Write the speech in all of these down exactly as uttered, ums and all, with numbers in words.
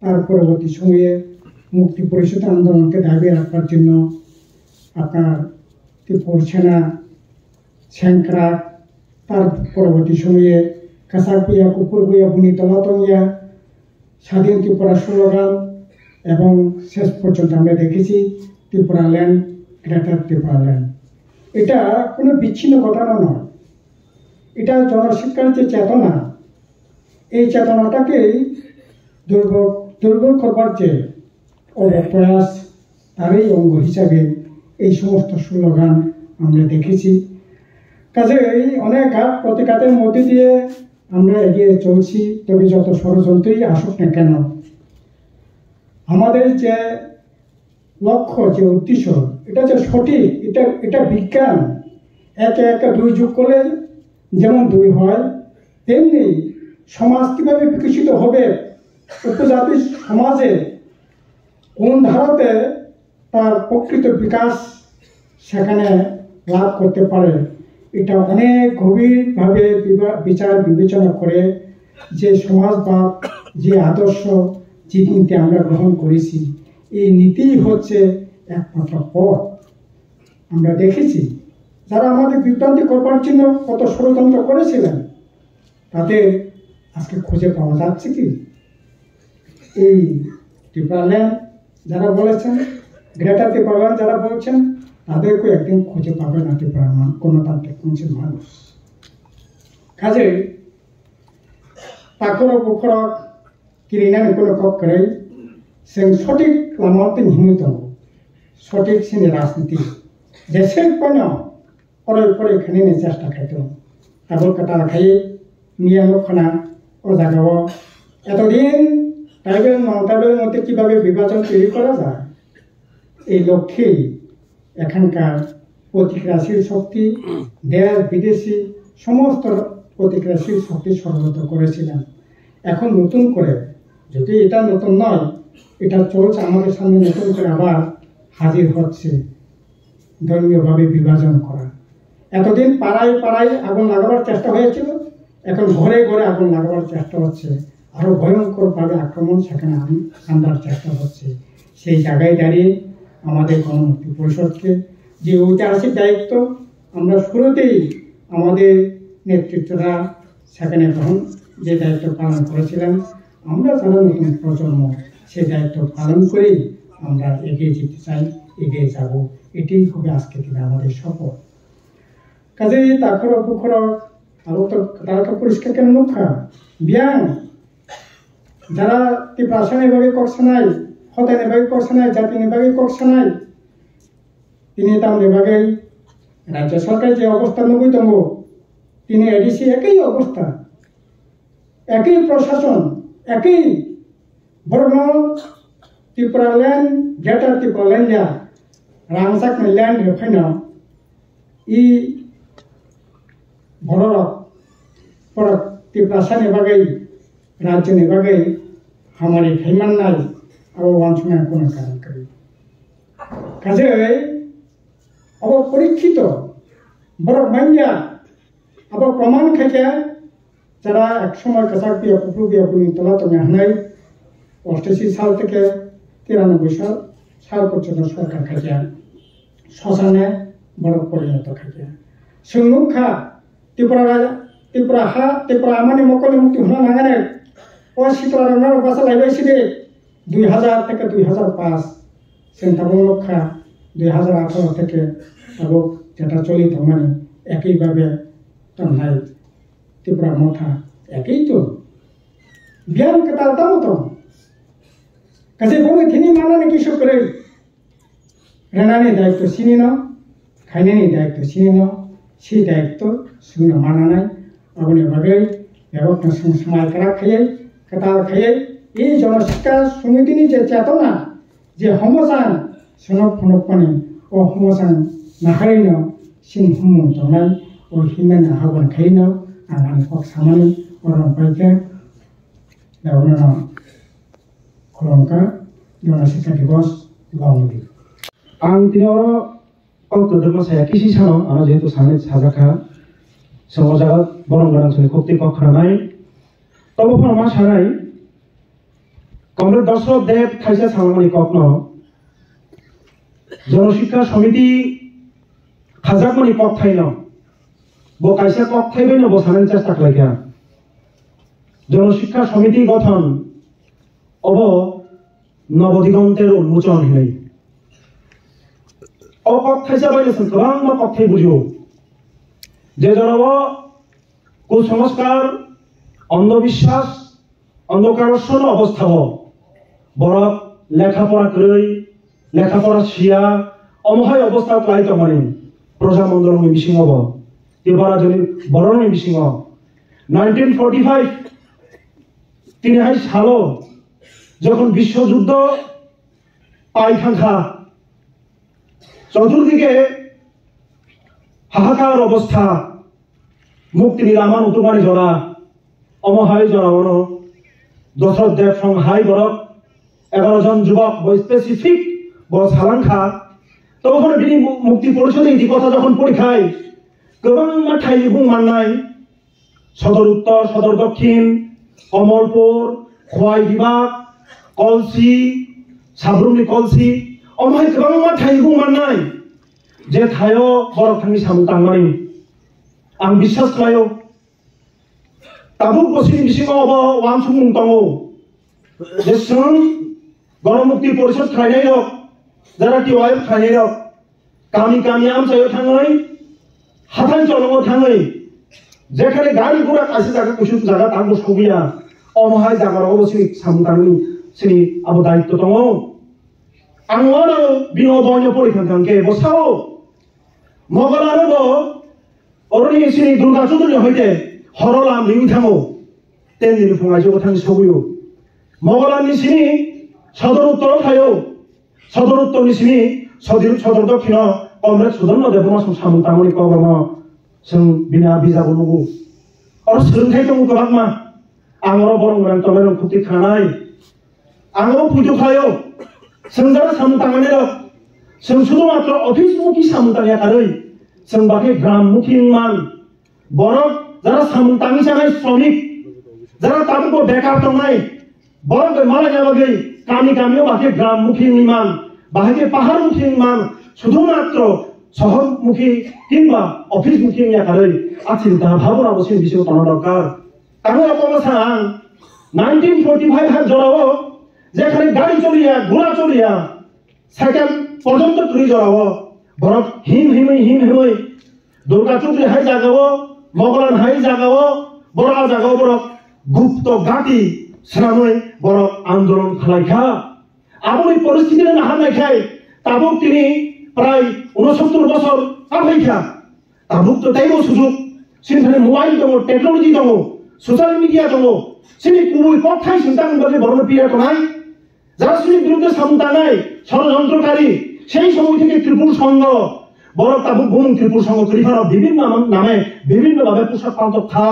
তার পরবর্তী সময়ে মুক্তি পরিষদ আন্দোলনকে দাবি রাখবার জন্য আপনার ত্রিপুর সেনা, সেংক্রা, তার পরবর্তী সময়ে কাছাক বুয়া, কুকুর বুয়া, বুনি তলা তংয়া, স্বাধীন ত্রিপুরা স্লোগান এবং শেষ পর্যন্ত আমরা দেখেছি ত্রিপুরা ল্যান্ড, গ্রেটার ত্রিপুরা ল্যান্ড। এটা কোনো বিচ্ছিন্ন ঘটনা নয়, এটা জনশিক্ষার যে চেতনা, এই চেতনাটাকেই দুর্বল দুর্বল করবার যে অপপ্রয়াস, তারই অঙ্গ হিসাবে এই সমস্ত স্লোগান আমরা দেখেছি। কাজেই অনেক ঘাত প্রতিঘাতের মধ্যে দিয়ে আমরা এগিয়ে চলছি। তবে যত ষড়যন্ত্রই আসুক না কেন, আমাদের যে লক্ষ্য, যে উদ্দেশ্য, এটা যে সঠিক, এটা এটা বিজ্ঞান। একে একে দুই যোগ করলে যেমন দুই হয়, তেমনি সমাজ কিভাবে বিকশিত হবে, উপজাতি সমাজে কোন ধারাতে তার প্রকৃত বিকাশ সেখানে লাভ করতে পারে, এটা অনেক গভীরভাবে বিবা- বিচার বিবেচনা করে যে সমাজবাদ, যে আদর্শ, যে নীতি আমরা গ্রহণ করেছি, এই নীতিই হচ্ছে একমাত্র পথ। আমরা দেখেছি, যারা আমাদের বিভ্রান্তি করবার জন্য কত ষড়যন্ত্র করেছিলেন, তাদের আজকে খুঁজে পাওয়া যাচ্ছে কি? এই ত্রিপুরাল্যান্ড যারা বলেছেন, গ্রেটার ত্রিপুরাল্যান্ড যারা বলছেন, তাদেরকে একদিন খুঁজে পাবে না ত্রিপুরার মান- গণতান্ত্রিক মঞ্চের মানুষ। কাজেই takoro bukhorok kirinani kono kok kwrwi, chwng sotik lama twi himwi tongo, sotik chini rajniti jesek pono poroi poroi khainani chesta khai tongo. Tabuk kwtal khai miya nukha na o jagao etodin tribal non tribal moddhe kibabe bibhajon toiri kora jai, ei lokkhe এখানকার প্রতিক্রিয়াশীল শক্তি, দেশ বিদেশি সমস্ত প্রতিক্রিয়াশীল শক্তি ষড়যন্ত্র করেছিলেন। এখন নতুন করে, যদি এটা নতুন নয়, এটা চলছে আমাদের সামনে, নতুন করে আবার হাজির হচ্ছে ধর্মীয়ভাবে বিভাজন করা। এতদিন পাড়ায় পাড়ায় আগুন লাগাবার চেষ্টা হয়েছিল, এখন ঘরে ঘরে আগুন লাগাবার চেষ্টা হচ্ছে। আরো ভয়ঙ্করভাবে আক্রমণ সেখানে আন- আনবার চেষ্টা হচ্ছে। সেই জায়গায় দাঁড়িয়ে আমাদের গণমুক্তি পরিষদকে যে ঐতিহাসিক দায়িত্ব, আমরা শুরুতেই আমাদের নেতৃত্বরা সেখানে গ্রহণ, যে দায়িত্ব পালন করেছিলেন, আমরা যারা নতুন প্রজন্ম, সেই দায়িত্ব পালন করেই আমরা এগিয়ে যেতে চাই, এগিয়ে যাব। এটাই হবে আজকের দিনে আমাদের শপথ। Kaje takoro bukhoro abo to kwtal khe poriskar khe nukha. Biyang jara Tiprasani bagwi kok sanai, hotaini bagwi kok sanai, jatini bagwi kok sanai, tini tamni bagwi rajya sarkar je obostha nugwi tongo, tini A D C ekoi obostha, ekoi prosason, ekoi borokno Tipraland, Greater Tipraland ya rangchakni land rwphaino i bororok, borok Tiprasani bagwi, rajyoni bagwi hamari khaimannai, abo uansuknai kunu karon kwrwi. Kajai abo porikkito, borok manya, abo proman khaikhe, jara ek somoy kwchak biya, kuphur biya, buini tola tongya hwnwi, ostashi sal theke tiranoboi sal, sal porjonto sorkar khaikhe, sosane borok porinoto khaikhe. Chwng nukha, Tripura raja, Tripura ha, Tripura amani mokolni mukti hwnna nangani, o sikla rok norok basa laibai sidi, dui hazar theke dui hazar paanch, chwng tabuk nukha, dui hazar atharo theke tabuk jeta choli tongmani, ekoi babe tongnai Tripura motha, ekoi to. Biyang kwtal tamo tong. Kaisa bono thini manani kisu kwrwi. Rwnani daitw sinino, khainani daitw sinino, si daitw chwngno mananai. Aboni bagwi bebakno chwng swmai kwrak khaiwi, kwtal khaiwi, i Jonosikha Somitini je chetona, je homosang swnok phunukmani, o homosang naharino sini humung tongnai, o hinnani ahagwan khaino ang ani kok samani, o rong paikha, daono no. Khulumkha, Jonosikha Divas, long live. Ang tini oro kok kwdwkma saya kisi sano, ano jehetu sanai sajakha, chwng o jaga borok gwnang soni kok tei kok khwnanai. Tobo phano ma sanai, Comrade Dashrath Deb thaisa salmani kokno Jono Shiksha Samiti khajakmani kokthaino bo kaisa kokthai baino bo sanani chesta khlaikha. Jono Shiksha Samiti gothon obo Nobodigonter unmochon hinwi. O kokthaisa baino chwng kwbangma kokthai bujio. Je jorao kusongskar, andhobiswas, andhokar sono obostao borok lekha pora kwrwi, lekha pora siya, omo hai obostao kwlai tongmani proja mondolni bisingo bo, tei bara joni borokni bisingo. Nineteen forty five tini hai salo jokhon biswo juddho pai thangkha, choturdike hahakar obostha, muktini lama nutukmani jora, omo hai jora ono Dashrath Deb song hai borok egaro jon jubok bo specific bo salangkha. Tobo phano bini mu-, Mukti Porishod ni kotha jokhon porikhai, kwbangma thai bung mannai, Sodor Uttor, Sodor Dokhin, Komolpur, Khowai Dibak, Kolsi, Sabrumni Kolsi, omo hai kwbangma thai bung mannai, je thaio borok thangwi samung tangmani. Ang biswas khlaio, tabuk bosini bisingo obo uansukmung tongo, je chwng Gonomukti Porishod khlainairok, jara T Y F khlainairok, kami kami amchaio thangwi, hathai cholongo thangwi, jekhane gari gura kaisa jaga kuchuk jaga tangbo sobiya, omo hai jaga rogo bo chini samung tangni chini abo daitto tongo. Ang oro bini obo oino pori thang thang khe bo sao, Mogol aro bo oroni chini Durga Chaudhary hoite horo lam riwi thango, ten din phungai jogo thang sobiyo. Mogol ni chini Sodor Uttor khayo, Sodor Uttor ni simi Sodor, Sodor Dokhino Comrade Sudarma Debbarma song samung tangmani kokrokno chwng bini a bijabo nugo. Oro swrwngthai tongo kwbangma. Ang oro borok mwnang tongnai rok khukti khanai. Ang oro puitu khlaio. Chwng jara samung tangmani rok. Chwng sudu matro office mukhi samung tangya karwi. Chwng bakhe gram mukhi wngman. Borok jara samung tangwi chanai sromik, jara tabukbo bekar tongnai, borok bai malaina bagwi kami kamio bahai khe gram mukhi wngwi man, bahai khe pahar mukhi wngwi man, sudhu matro sohor mukhi kinba office mukhi wngya karwi a chinta bhabona bo chini bisingo tongna dorkar. Tamo obo sa ang nineteen forty five har jorao jekhane gari choliya, gura choliya, cycle porjonto kwrwi jorao borok him himwi, him himwi Durga Chaudhary hai jagao, Mogolan hai jagao, borok a jagao borok gupto gati swnamwi borok andolon khlai kha. Aboni poristiti no naharnai khai tabuk tini prai unosottor bosor kaphai kha. Tabuk to teibo sujuk, chini thani mobile tongo, technology tongo, social media tongo, chini kubui kokthai sintang bagwi borokno piya tonai. Jara chini biruddhe samung tangnai, ষড়যন্ত্রকারী, সেই সময় থেকে ত্রিপুর সংঘ, বড় তাবুক ভূমি ত্রিপুর সংঘ, ত্রিপুরা বিভিন্ন নাম-, নামে বিভিন্নভাবে পোশাক পাল্টক খা,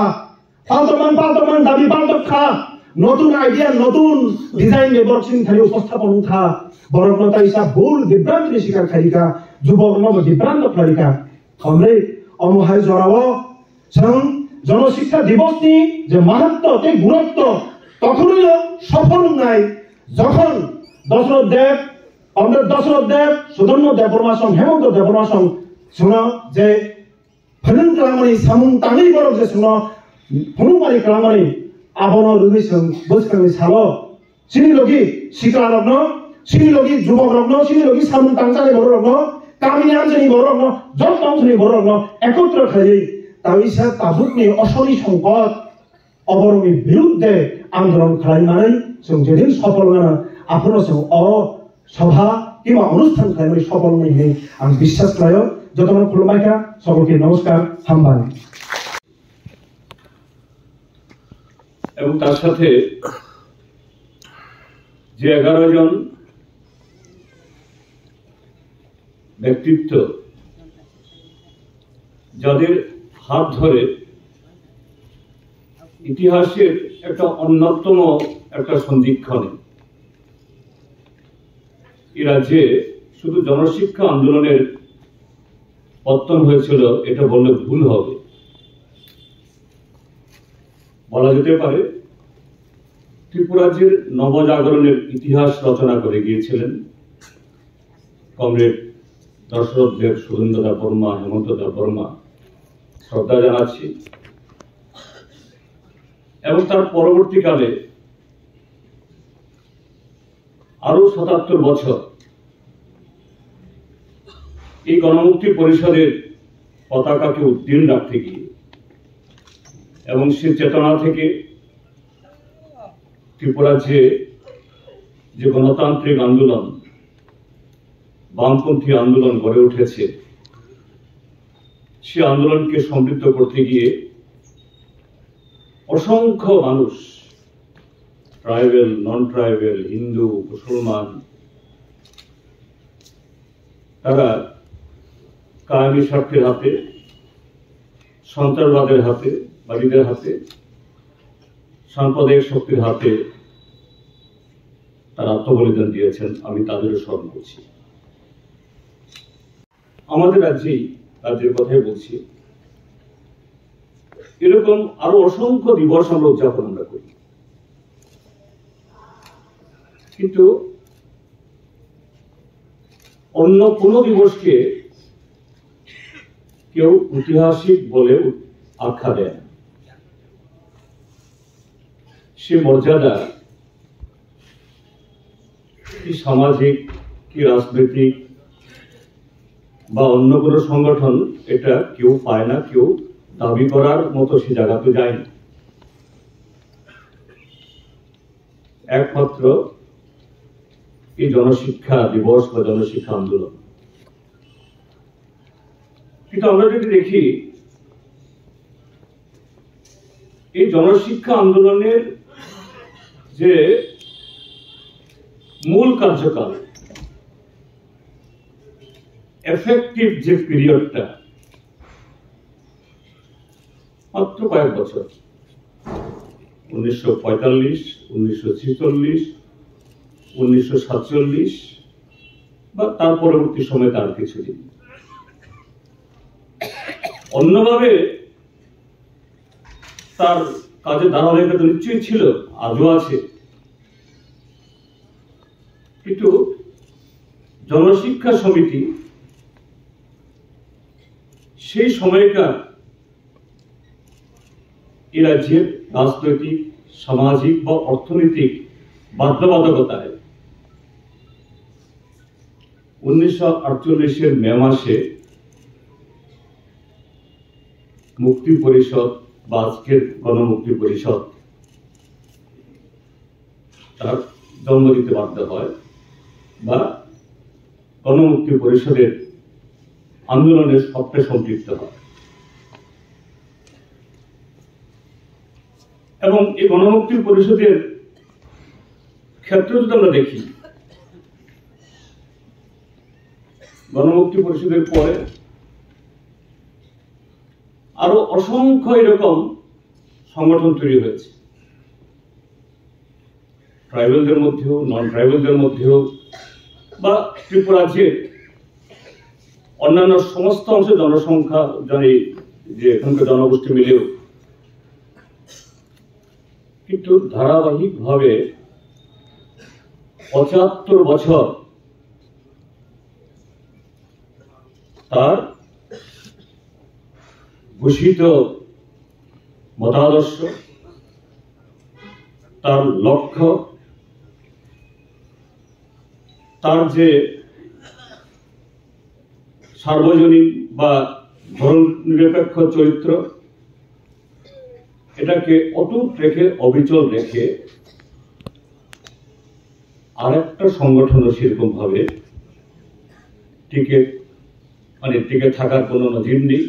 পাল্টমান, পাল্টমান, দাবি পাল্টক খা, নতুন idea, নতুন design নিয়ে বড় চিন্তা নিয়ে উপস্থাপন খা, বড় কথা হিসাব ভুল বিভ্রান্তি শিকার খাইকা, যুবক নব বিভ্রান্ত খাইকা। Omrwi omo hai jorao chwng Jono Shiksha Dibos ni je mahatto tei gurutto tokhoroi sofol wngnai, jokhon Dashrath Deb, Comrade Dashrath Deb, Sudarma Debbarma song, Hemanta Debbarma song chwngno je phwnwng kwlangmani, samung tangwi borok je chwngno phunukmani kwlangmani, abono rwgwi chwng bwskangni salo chini logi sikla rokno, chini logi jubok rokno, chini logi samung tangjani borok rokno, kamini amchani borok rokno, joto amchani borok rokno ekotro khlaiwi tawisa tabukni osoni songkot oborokni biruddhe andolon khlaimani chwng jedin sofol wngna, aphuru chwng o sobha kiba onusthan khlaimani sofol wngnai hinwi ang biswas khlaio. Jotono khulumbai kha, sokolke nomoskar, hambai. এবং তার সাথে যে এগারো জন ব্যক্তিত্ব, যাদের হাত ধরে ইতিহাসের একটা অন্যতম একটা সন্ধিক্ষণে এই রাজ্যে শুধু জনশিক্ষা আন্দোলনের পত্তন হয়েছিল, এটা বললে ভুল হবে। বলা যেতে পারে ত্রিপুরাজ্যের নবজাগরণের ইতিহাস রচনা করে গিয়েছিলেন কমরেড দশরথ দেব, সুরেন্দ্র দেব বর্মা, হেমন্ত দেব বর্মা, শ্রদ্ধা জানাচ্ছি। এবং তার পরবর্তীকালে আরো সাতাত্তর বছর এই গণমুক্তি পরিষদের পতাকাকে উড্ডীন রাখতে গিয়ে এবং সে চেতনা থেকে ত্রিপুরার যে, যে গণতান্ত্রিক আন্দোলন, বামপন্থী আন্দোলন গড়ে উঠেছে, সে আন্দোলনকে সমৃদ্ধ করতে গিয়ে অসংখ্য মানুষ, ট্রাইবাল, নন ট্রাইবাল, হিন্দু, মুসলমান, তারা কায়েমি স্বার্থের হাতে, সন্ত্রাসবাদের হাতে, বাদীদের হাতে, সাম্প্রদায়িক শক্তির হাতে তারা আত্মবলিদান দিয়েছেন, আমি তাদেরও স্মরণ করছি। আমাদের রাজ্যেই, রাজ্যের কথাই বলছি, এরকম আরো অসংখ্য দিবস আমরা উদযাপন আমরা করি, কিন্তু অন্য কোনো দিবসকে কেউ ঐতিহাসিক বলে আখ্যা দেয় না। সে মর্যাদা কি সামাজিক, কি রাজনৈতিক বা অন্য কোনো সংগঠন এটা কেউ পায় না, কেউ দাবি করার মতো সে জায়গাতে যায় না। একমাত্র এই জনশিক্ষা দিবস বা জনশিক্ষা আন্দোলন। কিন্তু আমরা যদি দেখি, এই জনশিক্ষা আন্দোলনের যে মূল কার্যকাল, এফেক্টিভ যে পিরিয়ডটা, মাত্র কয়েক বছর, উনিশশো পঁয়তাল্লিশ, উনিশশো ছেচল্লিশ, উনিশশো সাতচল্লিশ বা তার পরবর্তী সময় তার কিছুদিন। অন্যভাবে তার কাজের ধারাবাহিকতা নিশ্চয়ই ছিল, আজও আছে, কিন্তু জনশিক্ষা সমিতি সেই সময়কার এই রাজ্যের রাজনৈতিক, সামাজিক বা অর্থনৈতিক বাধ্যবাধকতায় উনিশশো আটচল্লিশের মে মাসে মুক্তি পরিষদ বা আজকের গণমুক্তি পরিষদ তার জন্ম দিতে বাধ্য হয় বা গণমুক্তি পরিষদের আন্দোলনের সবটা সম্পৃক্ত হয়। এবং এই গণমুক্তি পরিষদের ক্ষেত্রে যদি আমরা দেখি, গণমুক্তি পরিষদের পরে আরো অসংখ্য এরকম সংগঠন তৈরি হয়েছে। ট্রাইবালদের মধ্যেও, নন ট্রাইবালদের মধ্যেও বা ত্রিপুরা রাজ্যের অন্যান্য সমস্ত অংশে জনসংখ্যা, জানি যে এখানকার জনগোষ্ঠী মিলেও, কিন্তু ধারাবাহিকভাবে পঁচাত্তর বছর তার ঘোষিত মতাদর্শ, তার লক্ষ্য, তার যে সার্বজনীন বা ধর্মনিরপেক্ষ চরিত্র, এটাকে অটুট রেখে, অবিচল রেখে আরেকটা সংগঠনও সেরকম ভাবে টিকে, মানে, টিকে থাকার কোনো নজির নেই।